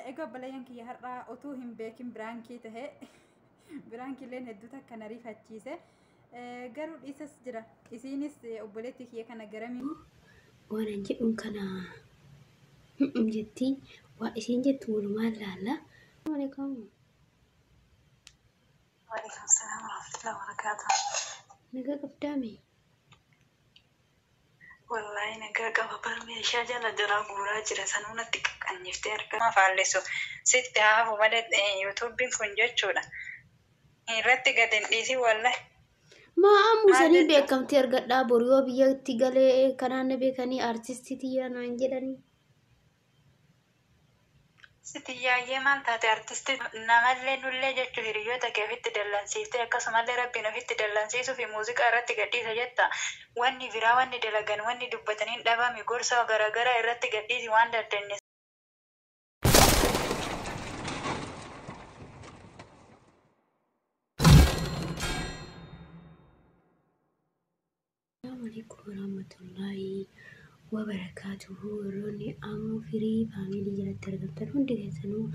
Egaa obboleeyyan kiyya har'aa utuu hin beekin biraankii tahe biraankiileen hedduu takka na rifachiise. Garuu dhiisas jira. Isiinis obboleettii kiyya kana garamiin waan an jedhuun kana jetti waa isiin jettu walumaan laalla. Alaikum. Waalaikum salaam warahmatullahi wabarakatuh. Nagaa qabdaame? Wallaahi nagaa qaba bar meeshaa jala jala guuraa jira sanuu natti qaqqanyiftee harka faallisu sitti haa hafu malee yuutuubiin kun jechuudha. Irratti gad hin dhiisin wallahi. Maa ammu Maal sanii jechuudha? Beekamtii argadhaa boru yoo biyyatti galee kanaan na beekanii artistii tiyyaa naan jedhanii. Sitti yaayyee maal taate artistii namallee nullee jechuu hiriyoota kee ofitti dallansiiftee akkasumallee rabbiin ofitti dallansiisuu fi muuziqaa irratti gadhiisa jetta. Wanni biraa wanni dalagan wanni dubbataniin dhabame gorsa garaagaraa irratti gadhiisi waan daddanne. Assalamu alaikum warahmatullahi wabarakaatuhu. Warroonni ammoo firii faamilii jalatti argamtan hundi keessanuu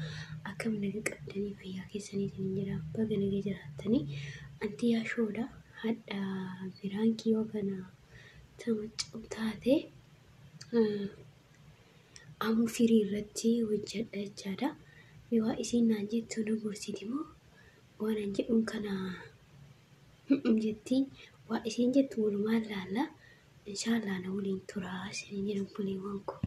akkam naga qabdanii fayyaa keessaniitiin jira baga naga jiraattanii anti yaashoodha hadha biraankii yoo kana tamaca'u taate ammoo firii irratti hojjedha jechaadha. Waa isiin naan jettu na gorsiti moo waan an jedhuun kana jetti waa isiin jettu walumaan laalla. Inshaallah na waliin turaa isiniin jedhan obboleewwan koo.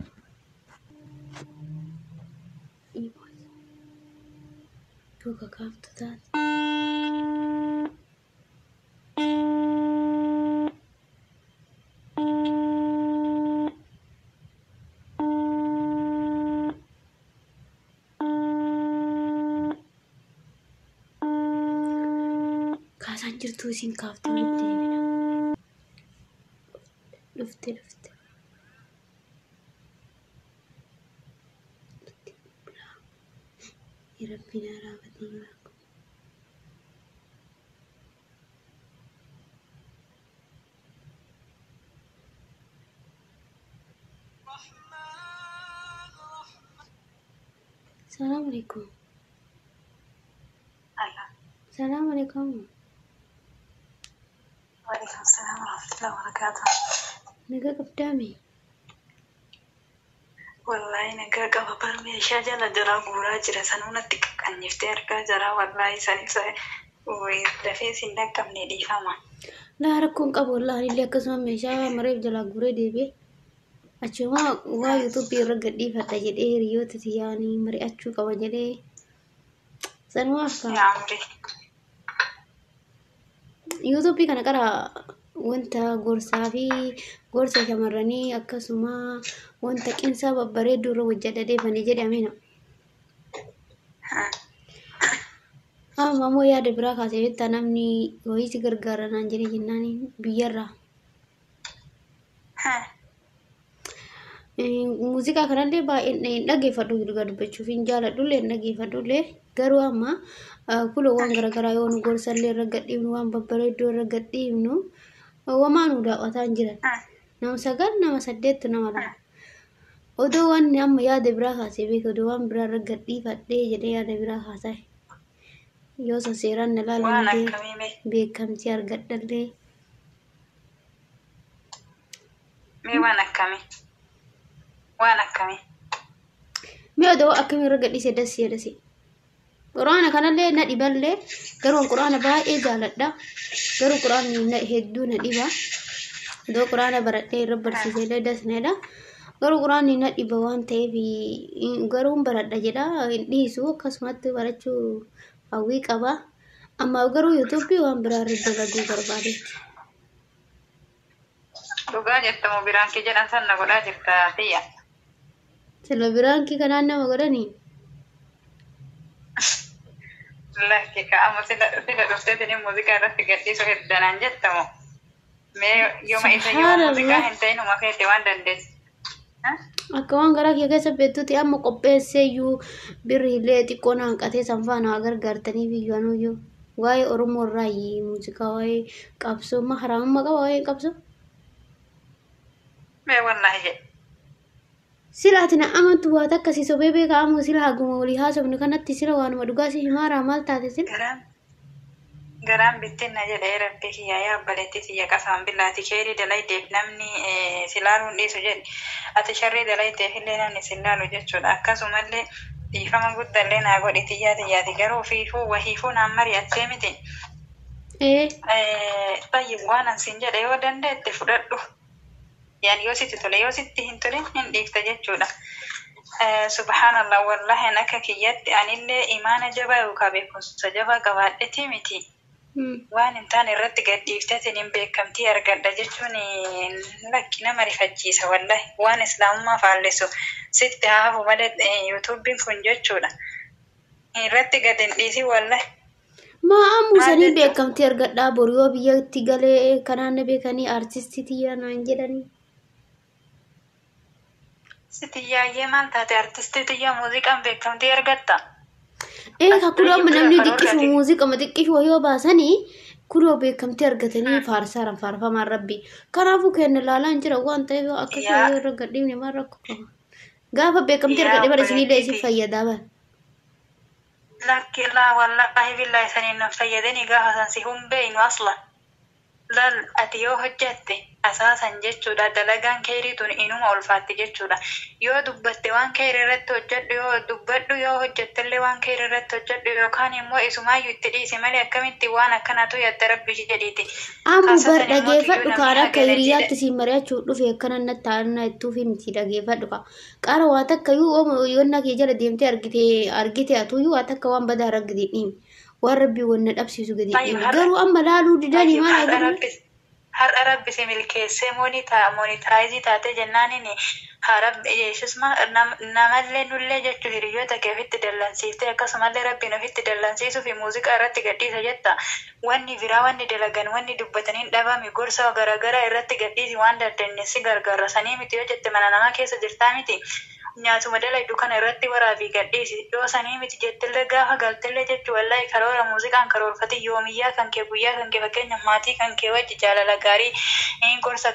Yoo kakaaftu taate. Kaasaan jirtuu isiin kaaftee walitti deebina. Dhufte dhufte. Rabbiin araabatee jira. Salaam alaikum. Salaam alaikum. Waalaikum salaam warahmatullahi wabarakatuh. Nagaa qabdaame? Wallaahi nagaa qaba bar meeshaa jala jala guuraa jira sanuu natti qaqqanyiftee harkaa jara wallaahi saniif dafee sin dhaqqabne dhiifama. Laa rakkoon qabu wallaahi illee akkasuma meeshaa mareef jalaa guuree deebi'e. Achuma waa yuutuubii irra gadhiifadha jedhee hiriyoota xiyyaanii mari'achuu qaba jedhee sanumaaf ka'a. Yaa umrii. Yuutuubii kana qara wanta gorsaa fi gorsa shamarranii akkasuma wanta qinsaa babbareedduu irra hojjedha deefanii jedhamina. Amma immoo yaada biraa kaasee beektaa namni wayii si gargaara naan jedhee jennaan biyyarraa. Muuziqaa kanallee baay'een hin dhaggeeffadhu dhugaa dubbachuuf hin jaaladhullee hin dhaggeeffadhullee garuu amma kunoo waan garaagaraa yoo nu gorsallee irra gadhiifnu waan babbareedduu irra gadhiifnu wamaa nu daawwataa hin jiran. Nama sagal nama saddeettu nama lama. Odoo waan amma yaada biraa kaasee beeku odoo waan biraa irra gadhiifadhee jedhee yaada biraa kaasee yoo san seeraan na Waan laalan akkamii mee? beekamtii argadhallee. Mee waan akkamii? Waan akkamii? Mee odoo akkamii irra gadhiise dassi jedhasi. Quraana kanallee na dhiballee garuu quraana baay'ee jaaladha. Garuu quraanni na hedduu na dhiba. Odoo quraana baradhee irra barsiisellee dasneedha. Garuu quraanni na dhiba waan ta'eef garuu baradha jedha hin dhiisu akkasumatti barachuu hawwii qaba. Amma garuu yuutuubii waan biraa irra dalaguu barbaadetti. Dhugaa jettamu biraankii jedhan san na godhaa jirta tiyya. Sila biraankii kanaan nama godhanii. Lakki ka'amu sila sila dhufteetiin muuziqaa irratti gadhiisuu heddanaan jettamu. Mee yooma isa yoo muuziqaa Subhaanallah. hin ta'in uma feete waan dandeessu. Akka waan garaa kee keessa beektutti amma qopheessee iyyuu birriilee xiqqoo na hanqatee san faana haa gargaartaniif iyyuu anuyyuu. Waa'ee Oromoo irraa muuziqaa waa'ee qabsoo ma haraamummaa qaba waa'ee qabsoo. Mee wallaahi jedhe. Sila ati na amantu waa takka si sobee beeka ammoo sila haguma walii haasofnu kanatti sila waanuma dhugaa si himaaraa maal taate sila? Garaan garaan bittinna jedhee rabbi kiyya yaa obboleettii tiyya qasaan billaati keerii dalaydeef namni si laaluun dhiisu jedhe ati sharrii dalaydeef illee namni si laalu jechuudha. Akkasumallee dhiifama guddallee naa godhi tiyyaa tiyyaati garuu ofiifuu wahiifuu naan mari'attee miti. Ee. Tayyib waan an siin jedhe yoo dandeette fudhadhu. Yani yoo sitti tole yoo sitti hin tolin hin dhiifta jechuudha. Subhaanallah wallahi an akka kiyyatti anillee imaana jabaa yookaan beekumsa jabaa qabaadheeti miti. Waan hin taane irratti gad dhiifteetiin hin beekamtii argadha jechuun lakki nama rifachiisa wallahi. Waan islaamummaa faallisu sitti haa hafu malee yuutuubiin kun jechuudha. Irratti gad hin dhiisin wallahi. Maa ammoo Maal sanii jechuudha? beekamtii argadhaa boru yoo biyyatti galee kanaan na beekanii artistii tiyya naan jedhanii. Sitti yaayyee maal taate artistii tiyya muuziqaan beekamtii argatta? Ee ka kunoo amma namni Karoorra xiqqishu ati. muuziqama xiqqishu yoo baasanii kunoo beekamtii argatanii faarsaaran faarfamaan rabbi. Kanaafuu kenna laalaan jira waan ta'eef yoo akkasii Yaa yoo irra gadhiifne maal rakkoo qaba. Gaafa beekamtii yaa argadhe bara isinillee obboleettii isin tiyya. fayyadaa bara. Lakki laa wallaahi billaahi saniin nu fayyadanii gaafa san si hunbeeynu asla. Lal ati yoo hojjatte asaasan jechuudha dalagaan keerii tun inuma ulfaatti jechuudha. Yoo dubbatte waan keerii irratti hojjedhu yoo dubbadhu yoo hojjettellee waan keerii irratti hojjedhu yookaan immoo isumaayyuu itti dhiisi malee akkamitti waan akkanatu yaadda rabbi jedhiiti. Ammoo bar Kaasatan immoo tuyyuu dhageeffadhu namni kaan akka hagana jedhe. hiriyaatti siin mari'achuuf dhufe akkana natti taa'annaa ittuufi miti dhageeffadhu kaa. Qaara waa takka iyyuu yoonna kee jala deemtee argite argite atuyyuu waa takka waan badaa argite hin dhiibne. Waan rabbii wanna dhabsiisu gadi hin Tayyib dhiibne. har'a Garuu amma laaluu didanii tayyib maal har'a godhu? rabbi har'a rabbi si milkeessee moonitaayizii taatee jennaaniin yeeshisma namallee nullee jechuu hiriyoota kee ofitti dallansiiftee akkasumallee rabbiin ofitti dallansiisuu fi muuziqaa irratti gadhiisa jetta. Wanni biraa wanni dalagan wanni dubbataniin dhabame gorsa garaagaraa irratti gadhiisi waan daddanne si gargaara sanii miti yoo jette mana namaa keessa jirtaa miti. Nyaatuma dalagdu kana irratti waraabii gadhiisi yoo sanii miti jettillee gaafa galtillee jechuu wallahi karoora muuziqaan karoorfate yoomiyyaa kan kee guyyaa kan kee fakkeenyaaf maatii kan kee wajji jaalala gaarii gorsa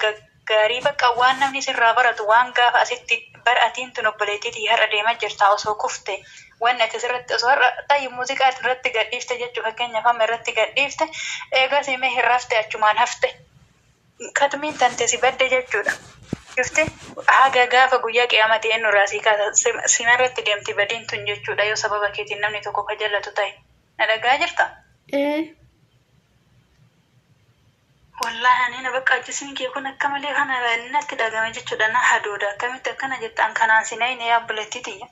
gaarii bakka waan namni sirraa baratu waan gaafa asitti bar atiin tun obboleettiitii har'a deemaa jirta osoo kufte wanni ati sirratti osoo har'a ta'i muuziqaa irratti gadhiifte jechuu fakkeenyaaf amma irratti gadhiifte eegas himee hin rafte achumaan hafte katmiin tante si badde jechuudha. Gifte haga gaafa guyyaa qiyaamati eenyu raasii kaasa simarratti deemti badiin tun jechuudha yoo sababa keetiin namni tokko ka jallatu ta'e. Na dhagaa jirta? Ee. Wallaahi ani na bakka ajjisiin kee kun akka malee kana natti dhagame jechuudha na hadooda akkamitti akkana jettaan kanaan si nayne yaa obboleettii tiyya.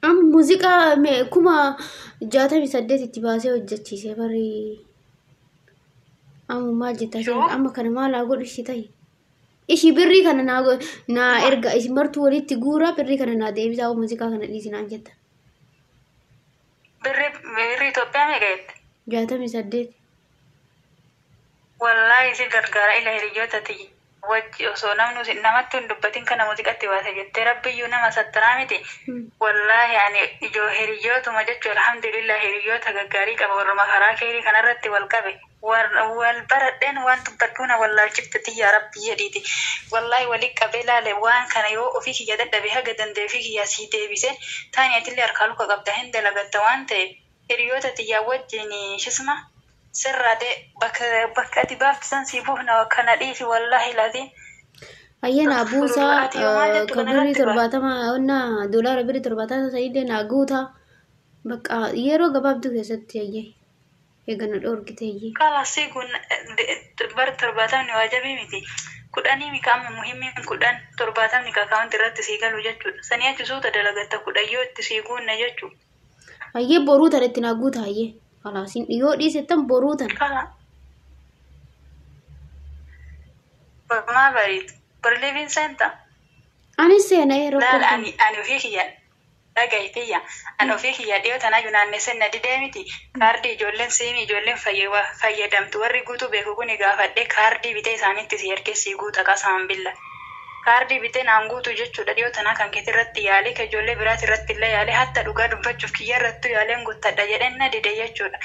Amma muuziqaa 68,000 itti baasee hojjechiise barri. Amma maal jettaa Yoo amma kana maal haa godhu ishii ta'e. Ishii birrii kana naa naa erga isin martuu walitti guuraa birrii kana naa deebisaa muuziqaa kana dhiisi naan jetta. Birrii birrii Itoophiyaa meeqa jette? 68. Wallaahi si gargaara ila hiriyoota tiyya. Wajji osoo namni namatti hin dubbatin kana muuziqaatti baase jettee rabbiyyuu nama sattaraa miti. Wallaahi ani ijoo hiriyootuma jechuun alhamdulillah hiriyoota gaggaarii qaba warruma karaa keerii kanarratti wal qabe. Wal baradheen waan dubbadhuuna wallaalchifte tiyya rabbi jedhiiti. Wallaahi wali qabee laale waan kana yoo ofii kiyya dadhabe haga danda'e ofii kiyya sii deebise taani atillee harkaa luka qabda hin dalagatta waan ta'eef hiriyoota tiyyaa wajjin shisma sirraate bakka bakka ati baaftu san sii buufna kana dhiisi wallaahi laatiin. Ayyana buusaa Ati yoo maal jettu ka birrii kanarratti baafte. 70 onna doolaara birrii 70 sanillee naa guutaa. Bakka yeroo gabaabduu keessatti ayyee eegana dhoorgite ayyee. Kalasii kun bar 70 waajabii miti. 10 mika amma muhimmiin 10 70 ka akaawunti irratti sii galu jechuudha. Sanii achi suuta dalagatta 10 yoo itti sii guunne jechuudha. Ayyee boruu tana itti naa guutaa ayyee. Kalaasiin yoo dhiisettan boruu tana. Kala maa bariitu barleefiin seenta. Anis seena yeroo Laal kolfan. ani ofii kiyya dhagayitiyya ani ofii kiyya dhiyoo tanaayyuu naannesseen na didee miti kaardii ijoolleen siimii ijoolleen fayyadamtu warri guutuu beeku kuni gaafadhee kaardii bitee isaanitti si ergee sii guuta qasaan billa. Kaardii bitee naan guutu jechuudha dhiyoo tanaa kan keeti irratti yaalee ka ijoollee biraati irratti illee yaalee hatta dhugaa dubbachuuf kiyya irrattuu yaaleen guuttadha jedheen na dide jechuudha.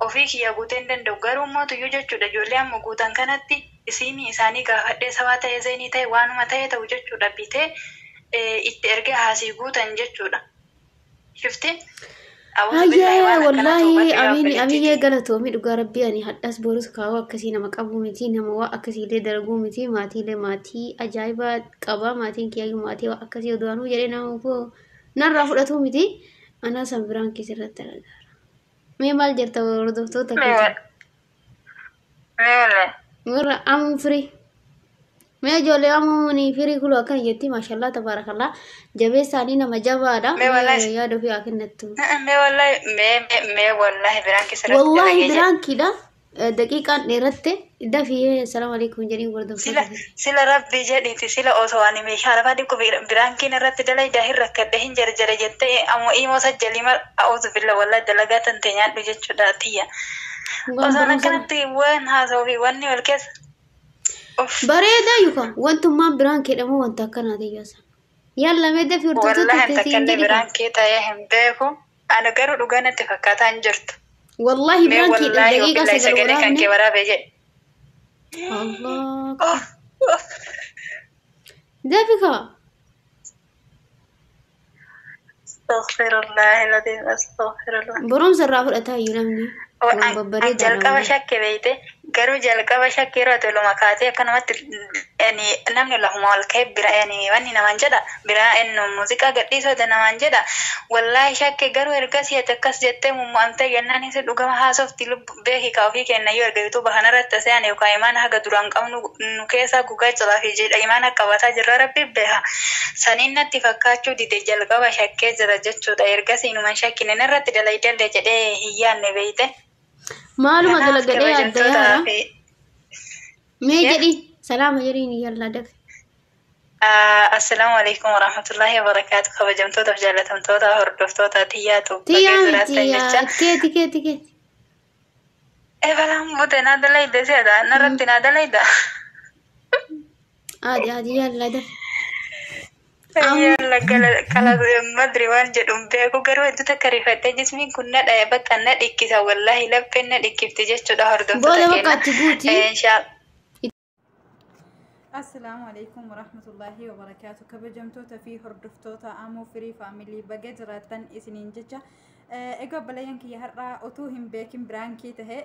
Ofii kiyya guutee hin danda'u garuu mootuyyuu jechuudha ijoollee amma guutan kanatti siimii isaanii gaafadhee sabaa ta'e zeenii ta'e waanuma ta'e ta'u jechuudha bitee Itti ergee haasii guutan jechuudha. Shifti? Hayyee, wallaahi amiin, amiyyee, galatoomi. Dhugaa rabbii ani hadhas borus kaawuu akkasii nama qabu miti, nama waa akkasiillee dalaguu miti. Maatiilee maatii ajaa'ibaa qaba. Maatiin kiyyayyuu maatii waa akkasii oduanuu jedhee nama koo narraa fudhatuu miti. Anaa san biraan keessatti dalagaa. Mee maal jirta hordoftoota keetii? Meele. Warra amuu firii. Mee ijoollee amuun firii kuluu akkana jetti. Maashallaa, tabaarakallaa, jabeessaanii nama jabaadha. Mee wallahi. Yaada ofii haa kennattu. Mee wallahi, mee mee wallahi biraan keessatti Wallaahi dalagee jira. Biraankiidha. Daqiiqaan dheeratte, dafii salaamu alaikum jedhii Sila hordoftoota keetii. Sila rabbii jedhiiti, sila osoo ani meeshaa lafaa dhiqu biraankiin irratti dalaydaa hin rakkadhe hin jarjare jettee ammoo imoo sajjalii mar a'uuzu billa wallahi dalagaa tante nyaadhu jechuudha tiyya. Waan Osoo barumsa akkanatti waan haasa'uu fi wanni wal keessa. Uff. Bareedaa yookaan wantummaan biraan jedhamu wanta akkanaati iyyoosa. Yalla, mee dafii hordoftoota Wallahi keetii takkallee jedhi. Biraankii ta'ee hin beeku. Ani garuu dhugaa natti fakkaataa hin jirtu. Wallaahi Mee biraankiidha, wallahi daqiiqaa wabillahi 9 sagalee kan waraabne. kee waraabee jedhe. Allah. Uff, uff. Dafi kaa. Astaghfirullah alazim, astaghfirullah. Barumsa irraa fudhataa iyyuu namni. Waan An babbareedaadha jalqaba wallahi. shakke beeyte, garuu jalqaba shakke yeroo ati oluma kaatee akkanumatti yani namni lafuma ol ka'e bira yani wanni namaan jedha biraa ennu muuziqaa gadhiisoo namaan jedha, wallaahi shakke. Garuu ergasii ati akkas jettee mummu'amtee jennaan isa dhugama haasofti lubbu beeki ka ofii kenna yoo erga yuutuuba kanarratti se'an yookaan imaana haga duraan qabnu nu keessaa gugaa cilaa fi jedha imaana qabataa jirra, rabbi beeka. Saniin natti fakkaachuu dide, jalqaba shakkee jira jechuudha. Ergasii numan shakkine irratti dalaydalle jedhee hin yaadne beeyte. Maaluma Kanaaf dalagadhee adda kabajamtoota yaara. fi Mee jedhi, salaama jedhiin, yallaa dafi. Assalaamu alaikum warahmatullahi wabarakaatu. Kabajamtootaaf jaallatamtoota hordoftoota tiyyaatu Tiyyaa baga miti jiraattan jecha. keeti keeti keeti. Ebalaan bute naa dalayda seeda narratti naa dalayda. Adi adi, yallaa dafi. Yalla kala madri waan jedhu hin beeku, garuu hedduu takka rifadhee jismiin kun na dhaya, bakka na dhikkisa, wallahi lapheen na dhikkifti jechuudha hordoftoota Booda bakka keenya. achi guuti. Inshaa Assalaamu alaikum warahmatullahi wabarakaatu. Kabajamtoota fi hordoftoota Amoo Firii Family, baga jiraattan isiniin jecha. Egaa obboleeyyan kiyya, har'aa otuu hin beekin biraankii tahe,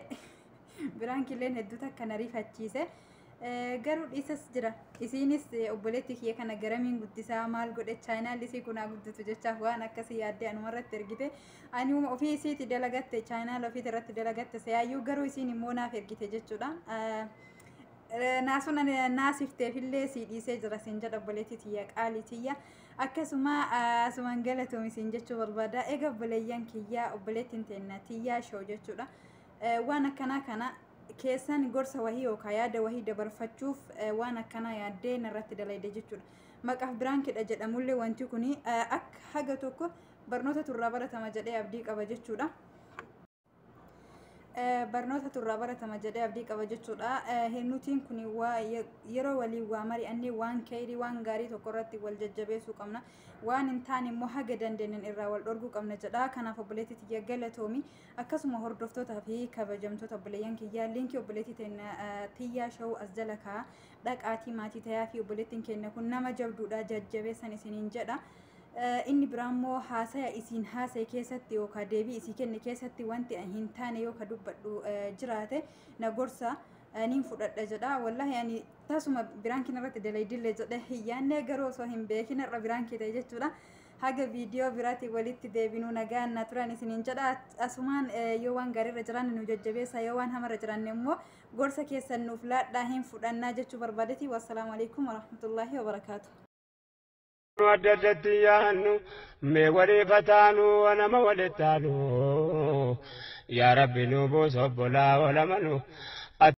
biraankiileen hedduu takka na rifachiise. Garuu dhiisas jira. Isiinis obboleettii kiyya kana garamiin guddisaa maal godhe, chaayinaan isii kunaa guddatu jechaaf waan akkasii yaaddee anumarratti ergite. Ani ofii isiiti dalagatte, chaayinaal ofiiti irratti dalagatte se'aayyuu, garuu isiin immoo naaf ergite jechuudha. Naasuun naasifteefillee sii dhiisee jira siin jedha, obboleettii tiyya qaalii tiyya. Akkasuma asumaan galatoomi siin jechuu barbaada. Egaa obboleeyyan kiyyaa, obboleettiin teenna Tiyyaa Show jechuudha. Waan akkanaa kana keessan gorsa wahii yookaan yaada wahii dabarfachuuf waan akkanaa yaaddee narratti dalayde jechuudha. Maqaaf biraankidha jedhamullee wanti kuni akka haga tokko barnoota turraa baratama jedhee abdii qaba jechuudha. Barnoota turraa baratama jedhee abdii qaba jechuudha. Nutiin kun yeroo waliin waa mari'annee waan keerii waan gaarii tokko irratti wal jajjabeessuu qabna. Waan hin taane immoo haga dandeenyen irraa wal dhorguu qabna jedha. Kanaaf obboleettii tiyya galatoomi. Akkasuma hordoftootaa fi kabajamtoota obboleeyyan kiyyaa, liinkii obboleettii teenya Tiyyaa Show as jala kaa dhaqaatii maatii tayaa fi obboleettiin keenya kun nama jabduudha, jajjabeessan isiniin jedha. Inni biraa immoo haasaya isiin haasa'e keessatti yookaan deebii isii kenne keessatti wanti hin taane yoo ka dubbadhu jiraate na gorsa, niin fudhadha jedha. Wallahi ani tasuma biraankiin irratti dalaydillee jedhe hin yaadne, garuu osoo hin beekin irra biraankii ta'e jechuudha. Haga viidiyoo biraatiin walitti deebinuu nagaan na turan isiniin jedha. Asumaan yoo waan gaariirra jiran nu jajjabeessa, yoo waan hamarra jiran immoo gorsa keessan nuuf laadhaa, hin fudhannaa jechuu barbaadeti. Wassalaamu alaikum warahmatullaahi wabarakaatu. Adda addatti yaannu mee waliifataanu nama walittaanu, yaa rabbi nu buusa obbolaa walamanu.